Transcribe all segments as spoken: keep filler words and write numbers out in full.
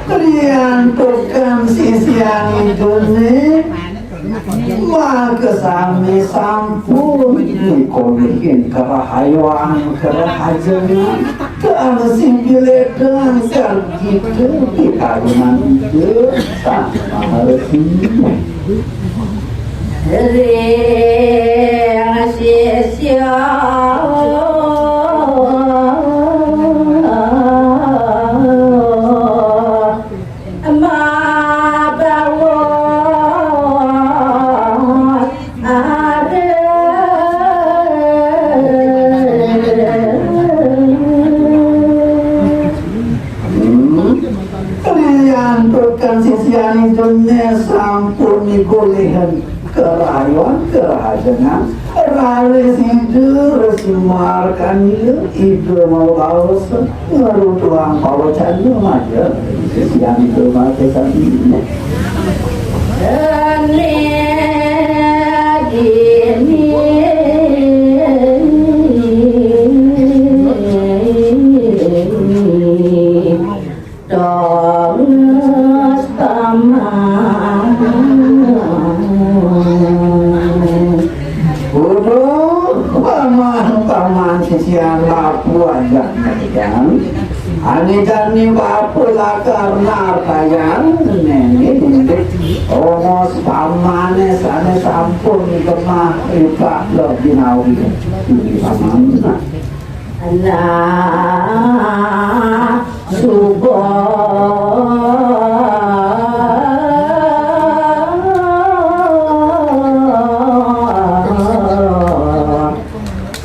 Riantukan sisian idune, maka sami sampun mikolihin kerahayuan kerahajengan, keanu simpiledan kang kita di karunan Ida Sang Maha Resi. Ring sisya mabawa arep. Hmm. Riantukan sisian idune sampun mikolihan kerahayuan kerahajengan, raris Ida Resi Markandeya, Ida mabaos ngrutuhang pawecana majeng sisian Ida Margasati. Dene dini tonges paman. Uduh, paman-paman sisian bapa ajak majan. Ane jani bapa lakar nartayan nene indik tongos pamane sane sampun gemah ripak lebih nawi. Ini paman. Nah, suba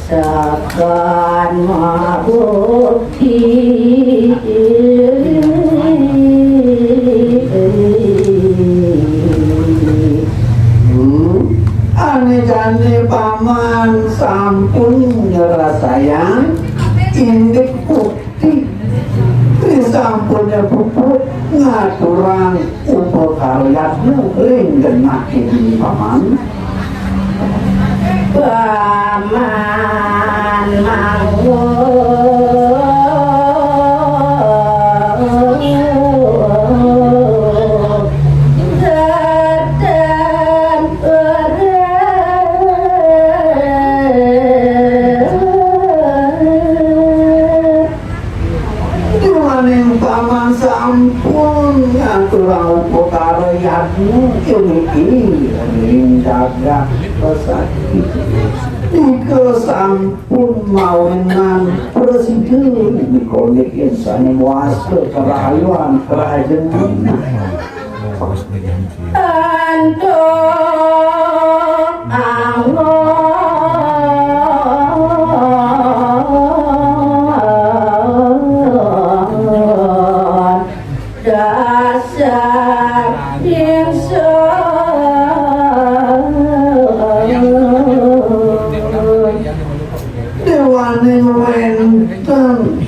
sakan mabukti. Hmm, ane jane paman sampun ngrasayang indik bukti. Risampuné puput ngaturang upakara yadnya ring genah ini paman. Paman mangku Duaning paman sampun ngaturang upakara yadnya puniki ring jagat Besari. Nika sampun mawinan prasida nika niki sane mawasta karahayuan kerahajengan. Antuk angon dasar ingsun. Dewaning wenten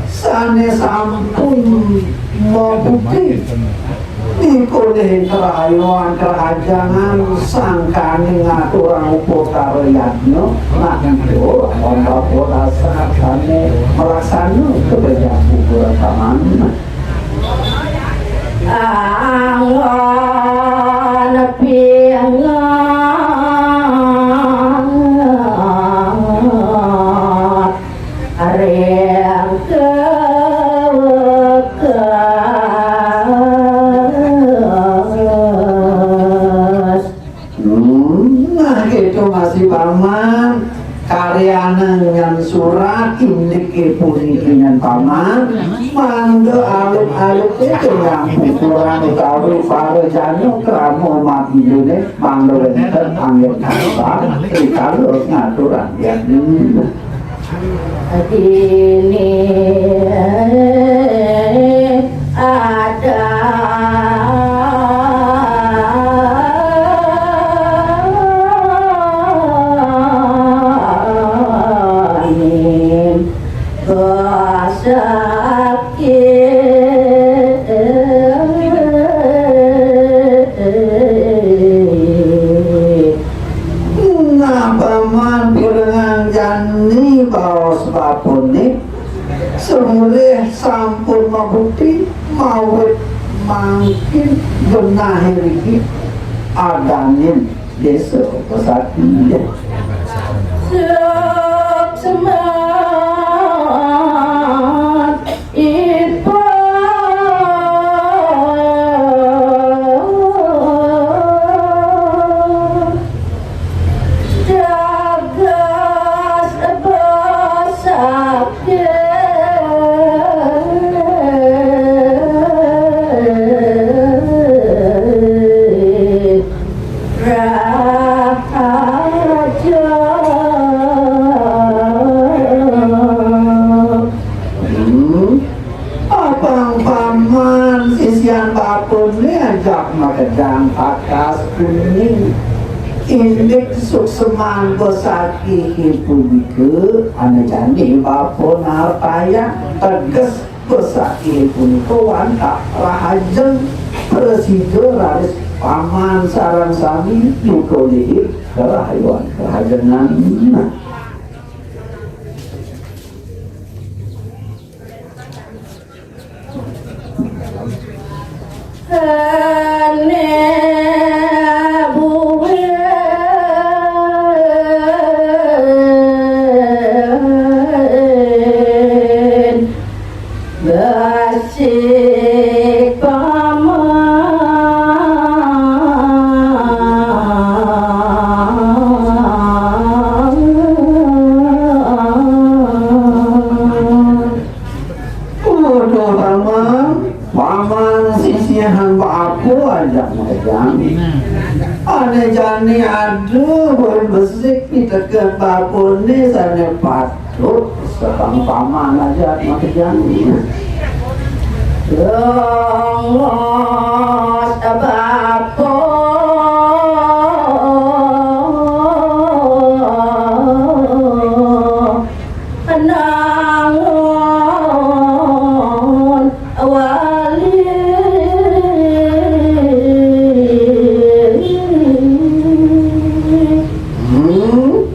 sane sampun mabukti nika ning karahayuan kerahajengan sangkane ngaturang upakara yadnya, nah, nika wantah dasar sane malaksana kebejan kuburan paman. Angon pingon ring kawekas. Hmm, nah, itu masih paman. Karyana nyen surat indike puniki nyen paman. Mangda alit-alite tengah pukuran utawi para jana krama mabindune mangda wenten anggen kabar rikala ngaturang yadnya. Dini ada Benahe riki adaning desa Besakih. Sukseman ipun jagat Besakih. Rahaja. Hmm. Apang paman sisian bapun ne ajak makejang pakas kuning. Indik sukseman Besakih punika ane jani bapun artayang teges Besakih punika wantah rahajeng prasida raris paman sareng sami duka lihir karahayuan karahajengan. Ane buin basik paman. Uduh paman, paman sisihan bapa ajak makejang. Ane jani ada buin besik piteket bapane sane patut sebeng paman ajak makejang. Longos bapa nangun wali. Hmm,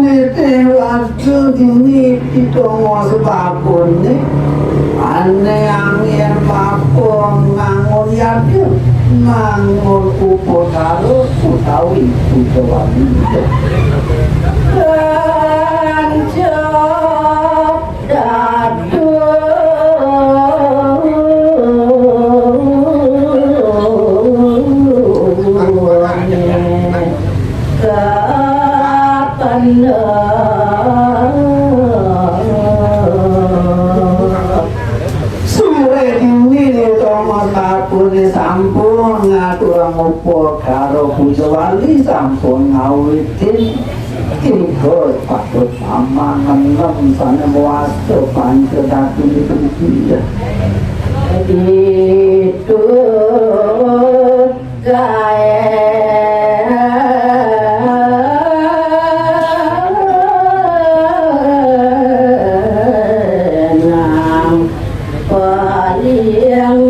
nitih warga dini pitongos bapane, ane angin bapa ngangon yadnya, ngangun upakara utawi puja wali. Kanca dadu kapendek. Sore dini Rama Sapune sampun ngaturang upakara puja wali, sampun ngawitin tiga patut paman enem sane mawasta panca dadu niki. Itu gawe nang paling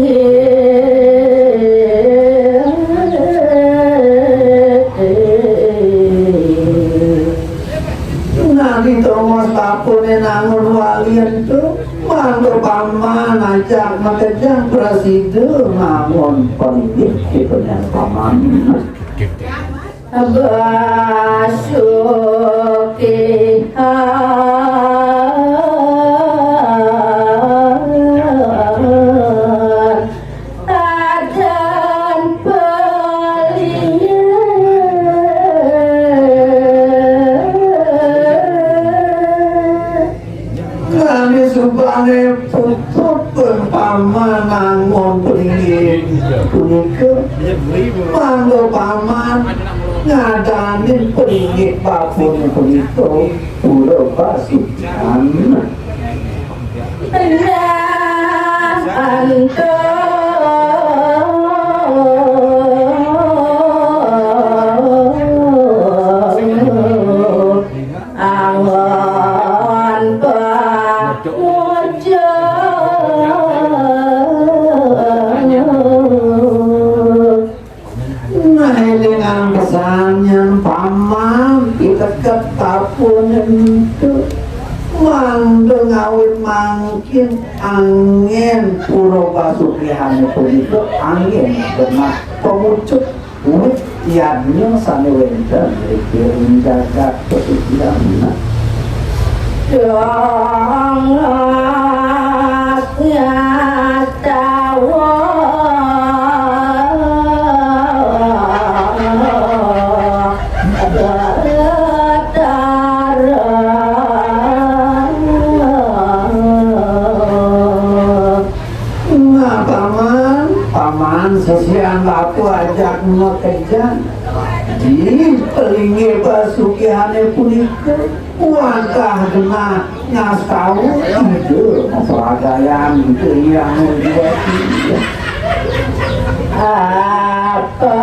Nadi tongos bapune nangun wali ento, mangda paman ajak makejang prasida nangun palinggih kita nyan paman. Basukihan adan palinggih. Nami subane puput pun paman nangun pringin punika, mangga paman ngadanin pringin bapun punika pura pasukan. Nah, antuk angon pangucap. Nah, elingang pesan nyan paman, piteket tapun ento. Mangda ngawit mangkin angin Pura Pasugihané punika anggén genah pamucuk wit yadnya sané wénten ring jagat pasugihan. Nah, paman, paman sisian bapa ajak makejan. Di pelinggih pasugihané punika, wantah genah ngastawa Ida mapragayan Ida Hyang Widhi Wasa. Apa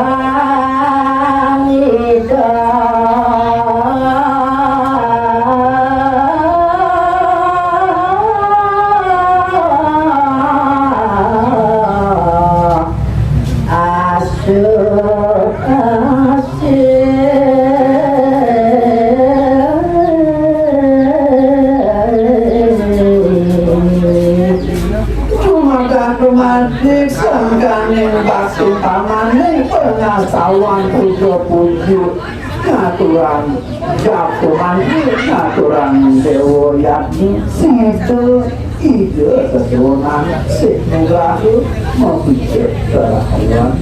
Dumadak dumadik sangkaning bakti pamaning pangastawan puja puji ngaturang japu mandi ngaturang déwa yadnya sida Ida sesuunan sik nugraha mapicik kalawan.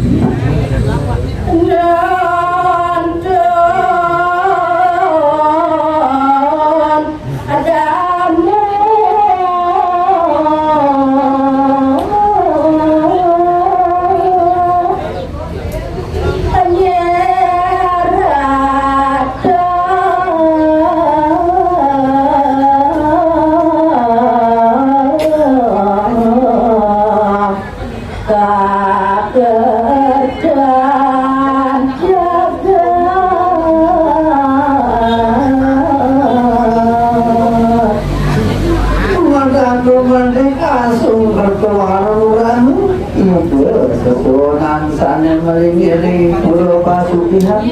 Tumadan dumadik asung kerta waruran, Ida sesuunan sané malinggih ring pura pasugihan,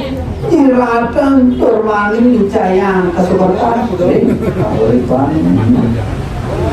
nyiratan tur manggihin icayang kasukertan ring kauripan.